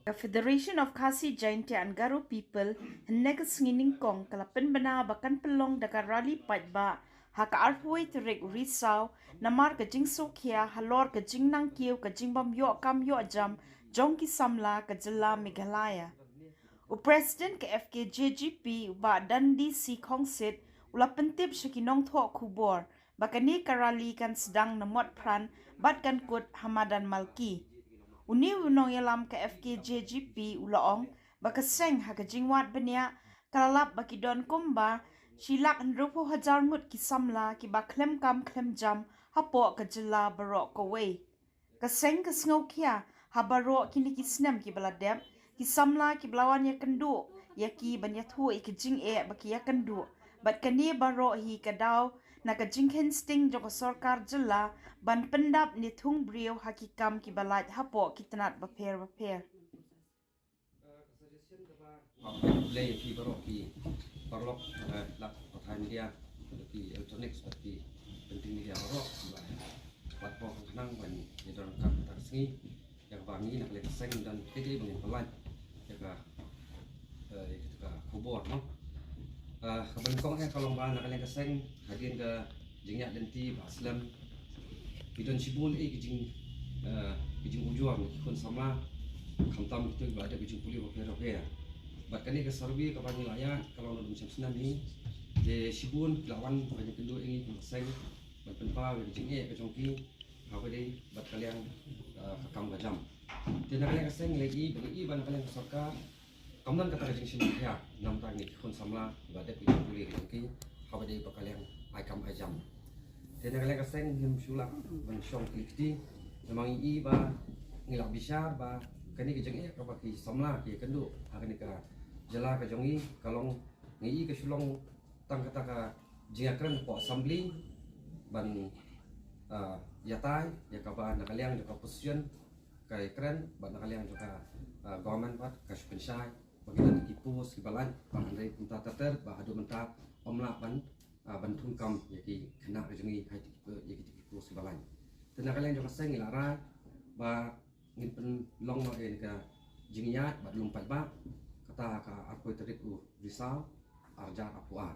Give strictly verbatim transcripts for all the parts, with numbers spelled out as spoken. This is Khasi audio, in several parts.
Ka Federation of Khasi Jaintia and Garo People hynne ka sngi nyngkong ka la pynbna ba kan pynlong da ka rally paidbah ha ka arphew tarik u Risaw namar ka jingsngewkhia halor ka jingnang kiew ka jingbym ïoh kam ïoh jam jong ki samla ka jylla Meghalaya. U President ka F K J G P u Bah Dandi C Khongsit u la pyntip sha ki nongthoh khubor ba kane ka rally kan sdang na Motphran bad kan kut ha Madan Malki. Une u nongïalam ka F K J G P u la ong ba ka seng ha ka jingwad bniah ka la lap ba ki don kumba shi lak hynriewphew hajar ngut ki samla kiba khlem kam khlem jam hapoh ka jylla baroh kawei. Ka seng ka sngewkhia ha baroh kine ki snem kiba la dep, ki samla kiba la wan ïakynduh ïa ki ban ïathuh ïa ki jingeh ba ki ïakynduh. Bad kane baroh hi ka daw na ka jingkheiñ sting jong ka sorkar jylla ban pyndap ne thung briew ha ki kam kiba lait hapoh ki tnat bapher bapher. Ka suggestion kaba, ah, pynlong ïa phi baroh ki paralok, eh, lak pathai media, ki electronics bad ki printing media baroh, ba platform khnang ban ïa don ka kata ka sngi ïa kaba ngi na ka liang ka seng don kaei kaei ba ngin pynlait ïa ka, eh, ïa ka khubor, no. Ah, kaba nyngkong eh ka long ba na ka liang ka seng hadien ka jingïaid lynti ba slem, ki don shibun eh ki jing, eh, ki jingujor na ki khun samla, khamtam kito kiba dep ki jingpule bapher bapher. Bad kane ka survey kaba ngi la ïaid ka long naduh mynshem snem hi, te shibun ki la wan ban ïakynduh ïa ngi kum ka seng ban pynpaw ïa ka jingeh ka jong ki haba ïadei bad ka liang, eh, ka kam ka jam. Te na ka liang ka seng ngi la ïohi ba ngi ïohi ba na ka liang ka sorkar kam don kata ka jingshim bynta namar kine ki khun samla kiba dep ki jingpule ki jong ki haba ïadei bad ka liang ai kam ai jam. Te na ka liang ka seng ngim shu lah ban shong kylli kti namar ngi ïohi ba ngi lah bishar ba kane ka jingeh kaba ki samla ki ïakynduh ha kane ka jylla ka jong ngi ka long, ngi ïohi ka shu long tang kata ka jingïakren hapoh assembly ban, ah, ïatai ïa kaba na ka liang jong ka opposition ka ïakren bad na ka liang jong ka, ah, government pat ka shu pynshai ba ki don ki post kiba lait ba hynrei mynta ter ter ba haduh mynta ym lah ban, ah, ban thung kam ïa ki khynnah ka jong ngi ha ïa ki post kiba lait. Te na ka liang jong ka seng ngi la rai ba ngin pynlong noh ïa ka jingïaid bad lum paidbah kata ka arphew tarik u Risaw arhajar arphew ar.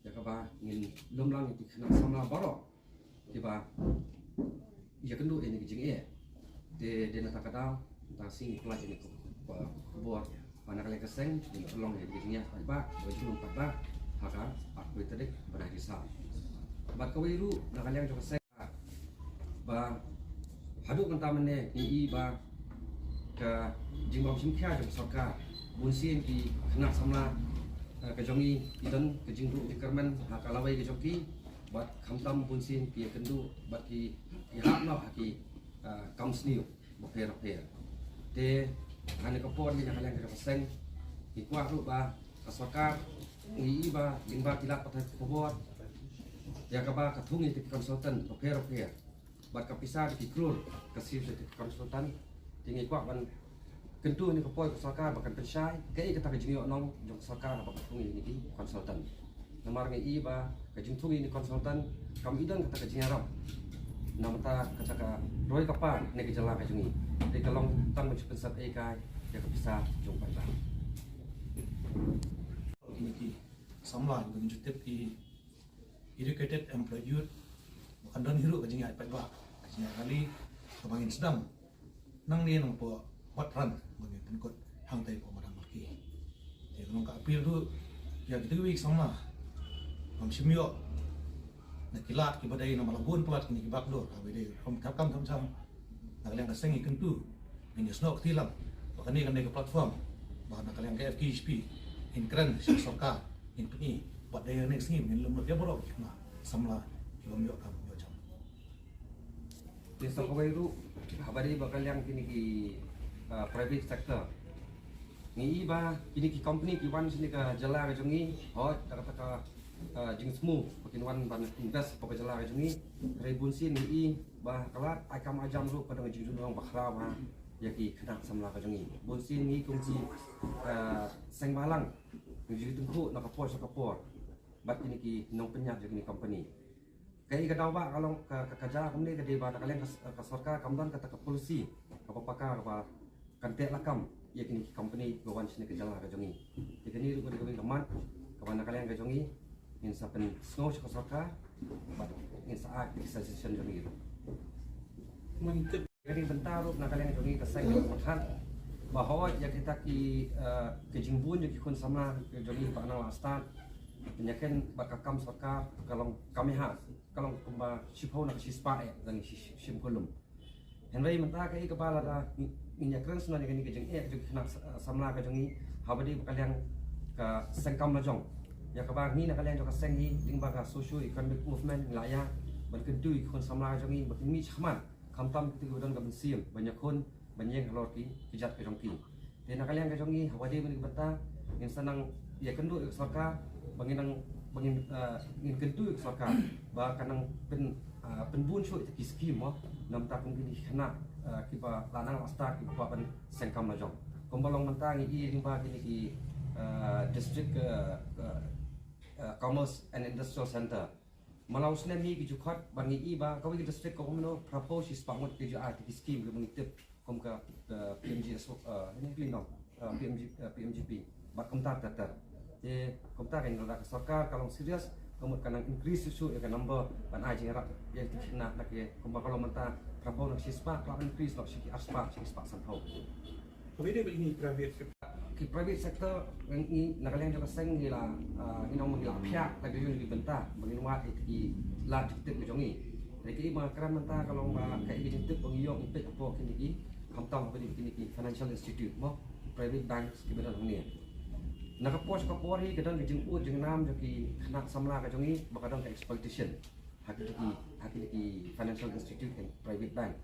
Ïa kaba ngin lum lang ïa ki khynnah samla baroh kiba ïakynduh ïa kine ki jingeh. Te dei na kata ka daw mynta ka sngi ngi pynlait ïa kine ki khubor ba na ka liang ka seng ngin pynlong ïa ki jingïaid paidbah bad jinglum paidbah ha ka arphew tarik bnai Risaw. Bad kawei ruh na ka liang jong ka seng ba haduh mynta mynne ngi ïohi ba ka jingbym shim khia jong ka sorkar, bunsien ki khynnah samla, eh, ka jong ngi ki don ka jingduh jingkyrmen ha ka lawei ka jong ki bad khamtam bunsien ki ïakynduh bad ki ïahap noh ha ki, eh, kam sniew bapher bapher. Te ha kane ka por ngi na ka liang ka jong ka seng ngi kwah ruh ba ka sorkar ngi ïohi ba lyngba ki lad pathai khubor ïa kaba ka thung ïa ki consultant bapher bapher bad ka pisa da ki klur ka siew sha ki consultant. Te ngi kwah ban kyntu ïa ka poi ka sorkar ba kan pynshai kaei kata ka jingïohnong jong ka sorkar ba ka thung ïa kine ki consultant. Namar ngi ïohi ba ka jingthung ïa kine ki consultant kam i don kata ka jingïarap namar kata ka roi ka par ne ka jylla ka jong ngi. Te ka long tang ban shu pynsep ei kai ïa ka pisa jong paidbah. Kine ki samla kiba ngin ju tip ki educated employed youth ba kan don hi ruh ka jingïaid paidbah, ka jingïaid rally kaba ngin sdang nangne nangpoh Motphran ba ngin pynkut hangtei hapoh Madan Malki. Te ka long ka appeal ruh ïa kita kiwei ki samla bym shym ïoh na ki lad kiba dei namar la bun palat kine ki bakla haba dei kum thap kam thap jam. Na ka liang ka seng ngi kyntu ngin ïasnoh kti lang ba kane kan dei ka platform ba na ka liang ka F K J P ngin kren sha ka sorkar ngin pyni ba dei kane ka sngi ngin lum lut ïa baroh ki khynnah samla ki bym ïoh kam ïoh jam. Te sa kawei ruh haba dei ba ka liang kine ki, ah, private sector ngi ïohi ba kine ki company ki wan shane ka jylla ka jong ngi hooid da kata ka, ah, jingsngew ba kin wan ban invest hapoh ka jylla ka jong ngi. Hynrei bunsien ngi ïohi ba ka lad ai kam ai jam ruh ka don ka jingjulong ba khraw ba ïa ki khynnah samla ka jong ngi. Bunsien ngi kum ki, ah, seng bhalang ngi ju tyngkhuh na ka por sha ka por bad kine ki nongpynïaid jong kine ki company. Kaei ka daw ba ka long ka, ka, ka jia kumne ka dei ba na ka liang ka, ka sorkar kam don kata ka policy kaba paka kaba kan teh lakam ïa kine ki company kiba wan shane ka jylla ka jong ngi. Te kane ruh ka dei kawei ka mat kaba na ka liang ka jong ngi ngin sa pynsngew sha ka sorkar bad ngin sa ai ki suggestion jong ngi ruh. Mynta ka dei bynta ruh na ka liang jong ngi ka seng ka pyrkhat ba hooid ïa kita ki, eh, ka jingbun jong ki khun samla ka jong ngi ba nang la stad. Ïa ken ba ka kam sorkar ka long kam ïa ha ka long kumba shiphew na ka shispah eh da ngi shi- shi- shim kulum. Hynrei mynta kaei kaba lada ngin ïa kren shuh na kane ka jingeh jong ki khynnah samla ka jong ngi haba dei ba ka liang ka seng kam la jong. Ïa kaba ngi na ka liang jong ka seng ngi lyngba ka socio economic movement ngi la ïa ban kyntu ïa ki khun samla ka jong ngi ba kin mih shakhmat khamtam kito kiba don ka mynsiem ban ïakhun ban ïeng halor ki kjat ka jong ki. Te na ka liang ka jong ngi haba dei mynta ka bynta ngin sa nang ïa kynduh ïa ka sorkar ba ngin nang ba ngin, eh, ngin kynduh ïa ka sorkar ba ka nang pyn, eh, pynbun shuh ïa ki skim mo na bynta kum kine ki khynnah, eh, kiba la nang la stad kiba kwah ban seng kam la jong. Kumba long mynta ngi i lyngba kine ki, eh, district, eh, eh, eh, commerce and industrial center. Mala u snem hi ki ju khot ba ngi i ba kawei ka district ka kumno phraphew shispah ngut ki ju ai ki skim kiba ngi tip kum ka, eh, P M G S, eh, ini kli nong, eh, P M G, eh, P M G P. Bad kumta ter ter. Te kumta ka ngi la da ka sorkar ka long serious ka mut ka nang increase shuh shuh ïa ka number ban ai jingïarap ïa ki khynnah na ki kumba ka long mynta phraphew na shispah ka la increase noh sha ki arspah sha ki spah sanphew. Kawei de ba ini private sector. Ki private sector ngi na ka liang jong ka seng ngi la, ah, ngi nong ngi la phiah ta ka jong ki bynta ba ngin wad ïa ki lad jingtip ka jong ngi. Lei ki ba kren mynta ka long ba ka ïa ki jingtip ba ngi ïoh ngi peit hapoh kine ki khamtam ba kine ki financial institute mo private banks kiba don hangne. Na ka por sha ka por hi ka don ka jingud jingnam jong ki khynnah samla ka jong ngi ba ka don ka exploitation ha kine ki ha kine ki financial institute and private bank.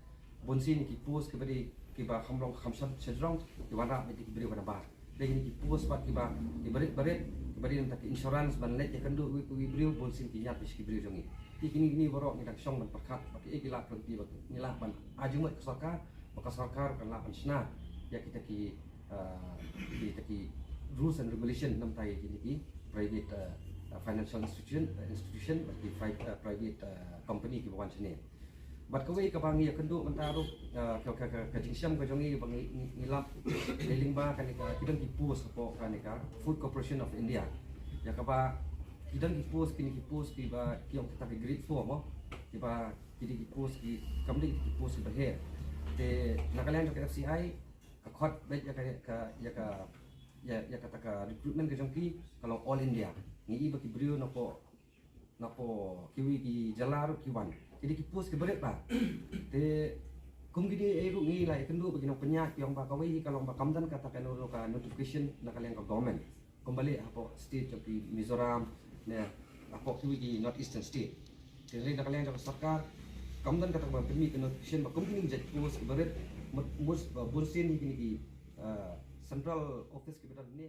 Bun sien ki post kiba dei kiba kham long kham shad shajrong ki wanrah bad ki briew ba nabar. Dei kine ki post bad kiba kiba rit barit kiba dei nangta ki insurance ban leit ïa kynduh wi wi briew bun sien ki ñiad bad ki briew jong ngi. Ki kine kine baroh ngi dang shong ban pyrkhat ba ki ki lah lynti ba ngi lah ban ai jingmut ka sorkar ba ka sorkar kan lah ban shna ïa kita ki, ah, kita ki rules and regulation namta ïa kine ki private, ah, financial institution, institution bad ki pri- ah, private, ah, company kiba wan shane. Bad kawei kaba ngi ïa kynduh mynta ruh, eh, ka, ka, ka, ka jingshem ka jong ngi ba ngi, ngi, ngi lap dei lyngba kane ka ki don ki post hapoh kane ka Food Corporation of India. Ïa kaba ki don ki post kine ki post kiba ki ong kita ki grade four mo. Kiba ki dei ki post ki kam dei ki post kiba her. Te na ka liang jong ka F C I ka khot beit ïa ka, ka ïa ka ïa, ïa kata ka recruitment ka jong ki ka long all India. Ngi i ba ki briew napoh napoh kiwei ki jylla ruh ki wan. Ki dei ki post kiba rit ba. Te kum kine eh ruh ngi la ïa kynduh ba ki nongpynïaid ki ong ba kawei hi ka long ba kam don kata ka no- ka notification na ka liang ka government. Kumba leh hapoh state jong ki Mizoram ne hapoh kiwei ki North Eastern state. Te leh na ka liang jong ka sorkar kam don kata ba pynmih ka notification ba kum kine ki jait post kiba rit mut mut ba bun sien hi kine ki, eh, central office kiba don ne.